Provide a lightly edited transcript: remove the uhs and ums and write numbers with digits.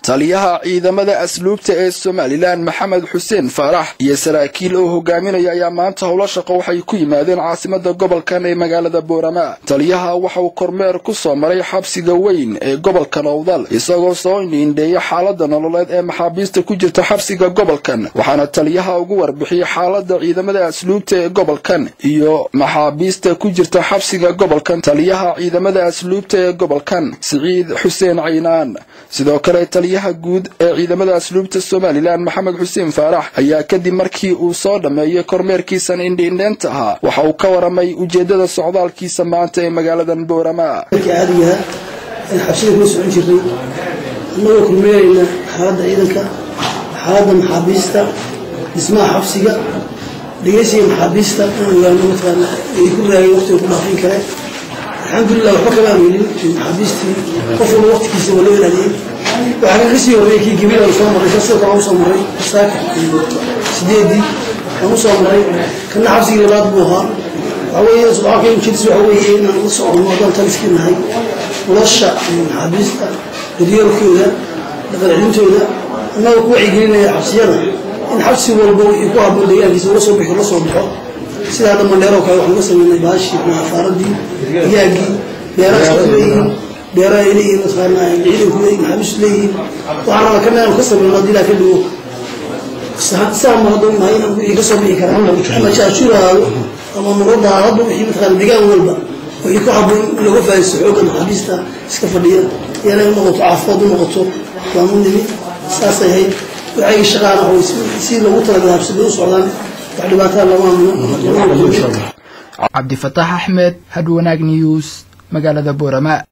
Taliyaha ciidamada asluubta ee Somaliland Maxamed Xuseen Faarax iyo saraakiil oo hogaaminaya ayaa maanta howlo shaqo waxay ku yimaadeen caasimada gobolkan ee magaalada Boorama. Taliyaha waxa uu kormeer ku soo maray xabsiga weyn ee gobolka Awdal, isagoo soo indheeyay xaaladda nololeed ee maxaabiista ku jirta xabsiga gobolkan, waxaana taliyaha ugu warbixiyay xaaladda ciidamada asluubta ee gobolkan iyo maxaabiista ku jirta xabsiga gobolkan. Taliyaha ciidamada asluubta ee gobolkan Siciid Xuseen Caynaan. Sidoo kale taliyaha guud ee ciidamada asluubta Somaliland Maxamed Xuseen Faarax ayaa kadib markii uu soo dhameeyay kormeerkiisan indhiindheenta ahaa waxa uu ka waramay ujeedada socdaalkiisa maanta ee magaaladan Boorama. Caadiga in xabsida kula socon jirnay annagoo kormeerayna xaaladda ciidanka, xaaladda maxaabiista, dhismaha xabsiga, dhegeysiga maxaabiista inaan ogaano mataqaana ay ku raageen waqtiga ku dhaafin kare. Alxamdulilah, waxba kama aan helin maxaabiistii, qof walba waqtigiisa waa loo ilaaliyey. Waxaa kaga sii horreeyay kii Gabil aan soo marray, sidoo kale aan usoo marray saaka 8dii aan usoo maray, kana xabsigii labaad buu ahaa. Waxa weeye socdaalka ujeedadiisa waxa weeye inaan la soconno haddaan taliskii nahay nolosha maxaabiista, daryeelkooda, dhaqan celintooda, annagoo ku wacyigelinaya xabsiyada in xabsi walba wixii ku habboon deegaankiisa ula soo bixi la soo baxo. Sida hadda Mandheero kale waxaan uga sameynay baashii afaaradii, digaagii, beera iska leeyihiin, beera ay leeyihiin mataqaanaa ciidanku leeyihin, maxaabiistu leeyihiin. Waxaan rabaa kana inaan ka sameyno haddii ilaa ka dhigo saa ma hadda nahay inaan wixii ka soo bixi karaa ama jaajuur ahaado ama nurada hadba wixii mataqaana deegaan walba wixii ku habboon in looga faa'iidaysto xoogga maxaabiista iska fadhiya inay u noqoto caafimaad u noqoto waan u nimi. Saasay ahayd waxay shaqaana si loogu talagalay habsibay u socdaan, wax dhibaataa lama Cabdifataax Axmed, Hadwanaag News, magaalada Boorama.